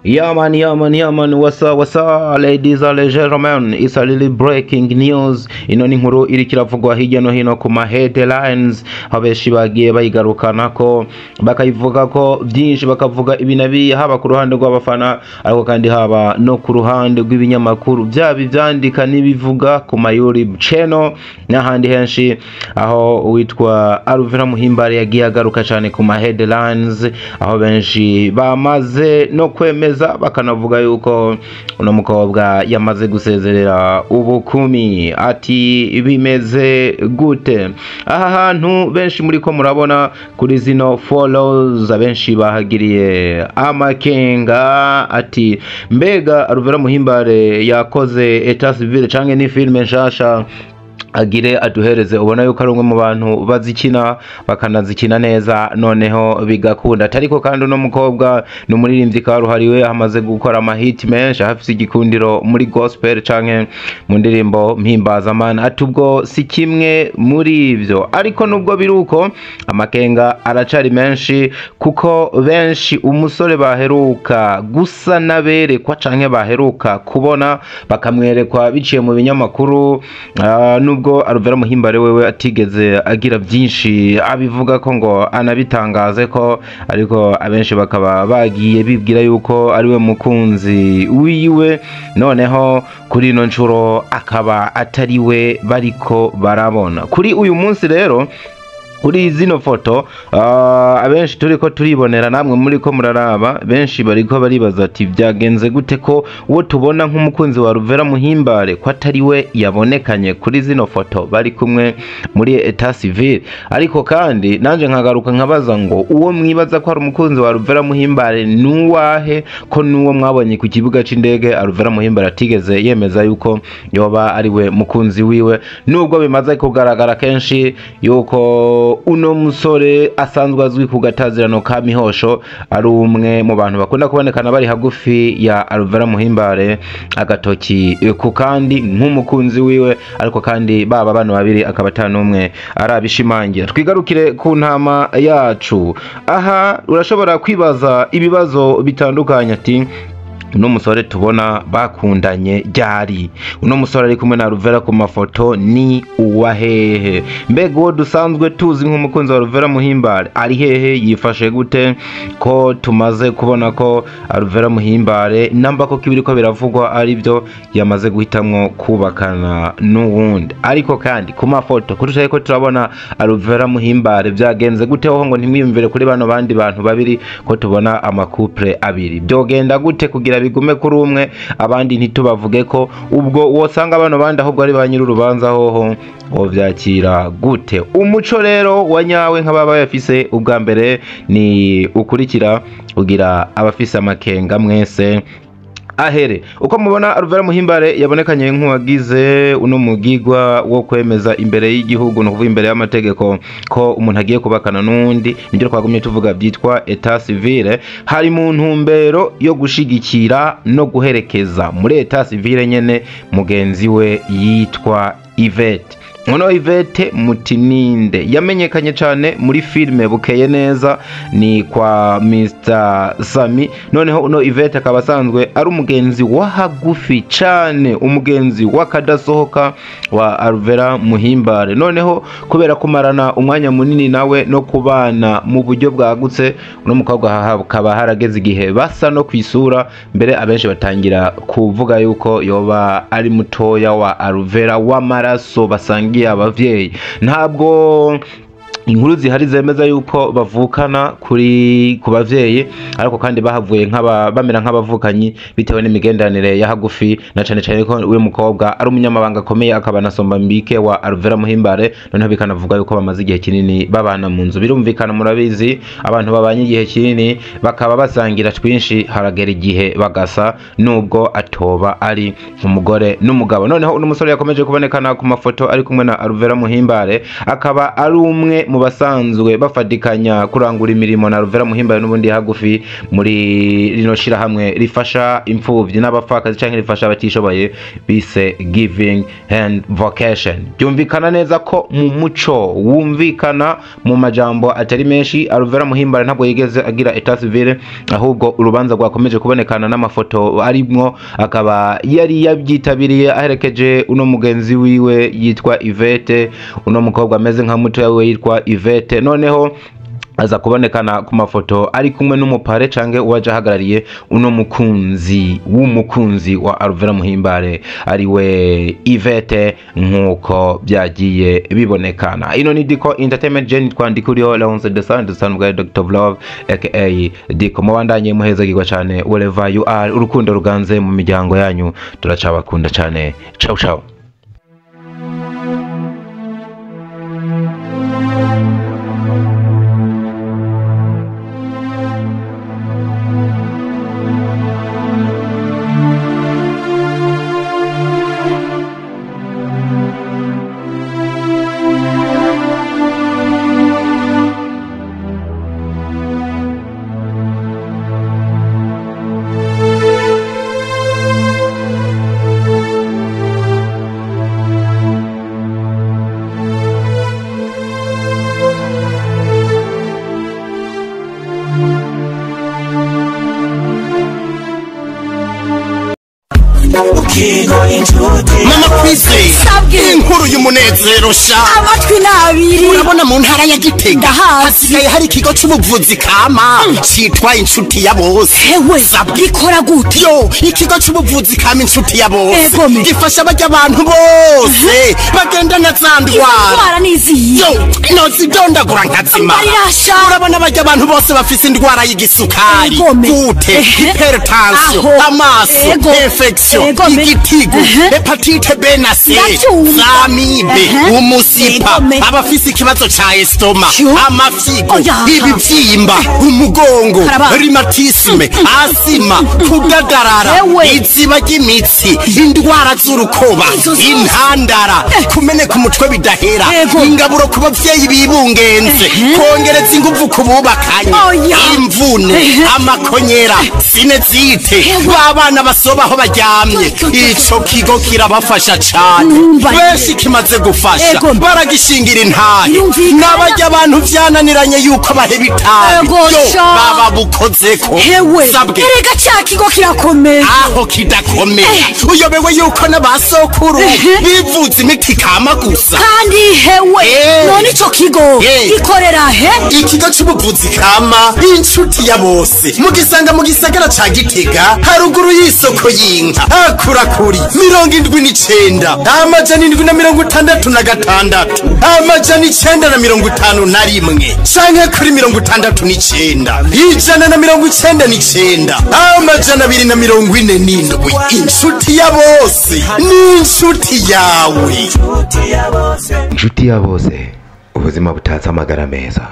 Yeah man, yeah man, yeah man, what's up, what's up, ladies and gentlemen, it's a really breaking news. Ino ni inkuru iriko iravugwa hirya no hino ku ma headlines, aho benshi bagiye bayigarukana ko bakayivuga ko byinshi, bakavuga ibi na biriya, haba ku ruhande rw'abafana ariko kandi haba no ku ruhande rw'ibinyamakuru, byaba ivyandika n'ibivuga ku ma YouTube channel n'ahandi henshi, aho uwitwa Alvera Muhimbare yagiye agaruka cyane ku ma headlines, aho benshi bamaze no kwemeza bakanavuga yuko uno mukobwa yamaze gusezerera ubukumi. Ati bimeze gute? Aha hantu benshi muri ko murabona kuri zino follows, abenshi bahagiriye amakenga ati mbega Alvera Muhimbare yakoze état civil canke ni filme nshasha agire aduhereze? Ubona yuko ari umwe mu bantu bazikina bakanazikina neza, noneho bigakunda. Ariko kandi uno mukobwa ni umuririmbyi karuhariwe, amaze gukora amahiti menshi, afise igikundiro muri gospel canke mu ndirimbo mpimbazamana. Ati ubwo si kimwe muri ivyo, ariko nubwo biri uko, amakenga aracari menshi, kuko benshi umusore baheruka gusa n'aberekwa canke baheruka kubona bakamwerekwa biciye mu binyamakuru, nubwo Alvera Muhimbare wewe atigeze agira byinshi abivuga ko ngo anabitangaze ko, ariko abenshi bakaba bagiye bibwira yuko ariwe mukunzi wiwe, noneho kuri ino nshuro akaba atari we bariko barabona kuri uyu munsi. Rero kuri zino foto abenshi turiko turibonera, namwe muri ko muraraba, benshi bariko baribaza ati byagenze gute ko uwo tubona nk'umukunzi wa Alvera Muhimbare ko atari we yabonekanye kuri zino foto bari kumwe muri état civil? Ariko kandi nanje nkagaruka nkabaza ngo uwo mwibaza ko ari umukunzi wa Alvera Muhimbare nuwahe, ko nuwo mwabonye ku kibuga c'indege Alvera Muhimbare atigeze yemeza yuko yoba ari we mukunzi wiwe, nubwo bimaze kugaragara kenshi yuko uno musore asanzwe azwi ku gatazirano ka Mihosho, ari umwe mu bantu bakunda kubonekana bari hagufi ya Alvera Muhimbare, agatoki ku kandi nk'umukunzi wiwe, ariko kandi baba bano babiri akaba ata n'umwe arabishimangira. Twigarukire ku ntama yacu. Aha urashobora kwibaza ibibazo bitandukanye ati uno musore tubona bakundanye ryari? Uno musore ari kumwe na Alvera ku mafoto ni uwa hehe? Mbega uwo dusanzwe tuzi nk'umukunzi wa Alvera Muhimbare ari hehe, yifashe gute, ko tumaze kubona ko Alvera Muhimbare namba ko kibiriko biravugwa ari byo yamaze guhitamwo kubakana n'uwundi? Ariko kandi ku mafoto kurusha ko turabona Alvera Muhimbare, byagenze gute hoho ngo ntimwiyumvire kuri bano bandi bantu babiri, ko tubona ama couple abiri? Byogenda gute kugira bigume kuri umwe, abandi ntitubavuge ko ubwo wosanga bano bandi ahubwo ari ba nyir'urubanza? Hoho wovyakira gute? Umuco rero wa nyawe nk'ababa bayafise ubwa mbere ni ukurikira kugira abafise amakenga mwese ahere uko mubona Alvera Muhimbare yabonekanye nk'uwagize uno mugigwa wo kwemeza imbere y'igihugu, no kuvuga imbere y'amategeko, ko umuntu agiye kubakana n'undi, nibyo twagumye tuvuga byitwa état civil, hari mu ntumbero yo gushigikira no guherekeza muri état civil nyene mugenzi we yitwa Yvette. Noneho Yvette Mutininde yamenyekanye cyane muri filime Bukeye Neza, ni kwa Mr Sami. Noneho uno Yvette akaba asanzwe ari umugenzi wa hagufi cyane, umugenzi w'akadasohoka wa Alvera Muhimbare. Noneho kubera kumarana umwanya munini nawe no kubana mu buryo bwagutse, uno mukobwa hakaba harageze igihe basa no kwisura, mbere abenshi batangira kuvuga yuko yoba ari mutoya wa Alvera w'amaraso basangiye abavyeyi. Ntabwo inkuru zihari zemeza yuko bavukana kuri ku bavyeyi, ariko kandi bahavuye nk'aba bamera nk'abavukanyi bitewe n'imigenderanire ya hagufi, na cane cane ko uyu mukobwa ari umunyamabanga akomeye akaba na Sombambike wa Alvera Muhimbare. Noneho bikanavuga yuko bamaze igihe kinini babana mu nzu. Birumvikana, murabizi, abantu babanye igihe kinini bakaba basangira twinshi, haragera igihe bagasa, nubwo atoba ari umugore n'umugabo. Noneho uno musore yakomeje kubonekana ku mafoto ari kumwe na Alvera Muhimbare akaba ari umwe mu basanzwe bafadikanya kurangura imirimo na Alvera Muhimbare n'ubundi hagufi muri rino shirahamwe rifasha imfuvyi n'abapfakazi canke rifasha abatishoboye bise Giving Hand Vocation. Byumvikana neza ko mu muco wumvikana mu majambo atari menshi, Alvera Muhimbare ntabwo yigeze agira état civil, ahubwo urubanza rwakomeje kubonekana n'amafoto arimwo, akaba yari yabyitabiriye aherekeje uno mugenzi wiwe yitwa Yvette, uno mukobwa ameze nka mutoya wiwe yitwa Yvette. Noneho aza kubonekana ku mafoto ari kumwe n'umupare canke uwaje ahagarariye uno mukunzi w'umukunzi wa Alvera Muhimbare ariwe Yvette, nk'uko byagiye bibonekana. Ino ni Diko Entertainment, Jenny twandikuriho Leonce de San de San bwa Dr. Love aka Diko. Mubandanye muhezagirwa cyane wherever you are, urukundo ruganze mu miryango yanyu, turacabakunda cyane. Ciao ciao. Mama Kwizera, inkuru y'umunezero sha. Amatwi n'abiri. Urabona mu ntara ya Gitega Ndahazi. hasigaye hari ikigo c'ubuvuzi kama citwa Inshuti ya Bose. Hewe, Sabwe. gikora gute? Yo, ikigo c'ubuvuzi kama Inshuti ya Bose Egome. gifasha barya abantu bose bagendana za ndwara. Indwara n'iziyi? Yo, nozidondagura nkazimara. Mbarirasha. Urabona barya abantu bose bafise indwara y'igisukari, Egome. gute, hypertension, Aho. amaso, Ego. infection, Egome. igitigu, hépatite B na C, Ndavyumva. zamibe, umusipa, Egome. abafise ikibazo ca estomac, Shu. amafyigo, Oya. ibivyimba, umugongo, Karaba. rhumatisme, asima, kudadarara, Ewe. iziba ry'imitsi, indwara z'urukoba, Izo zose. intandara, kumeneka umutwe bidahera, Ego. ingaburo ku bavyeyi bibungenze, kongereza inguvu ku bubakanye, Oya. imvune, amakonyera, sinezite, b'abana basoba aho baryamye. Yo, yo, yo. Ico kigo kirabafasha cane. Numva. Benshi kimaze gufasha Ego. baragishingira intahe, Birumvikana. n'abarya abantu vyananiranye yuko baheba itabi, Ego, yo sha. baba bukozeko. Hewe, Sabwe. erega ca kigo kirakomeye. Aho kidakomeye, uyobewe yuko n'abasokuru bivuza imiti kama gusa? Kandi hewe, none ico kigo gikorera he? Ikigo c'ubuvuzi kama Inshuti ya Bose mugisanga mu gisagara ca Gitega, haruguru y'isoko y'inka, hakurakuri 79 766 951 canke kuri 69 199 247. Inshuti ya Bose ni inshuti yawe. Inshuti ya Bose, ubuzima butatse amagara meza.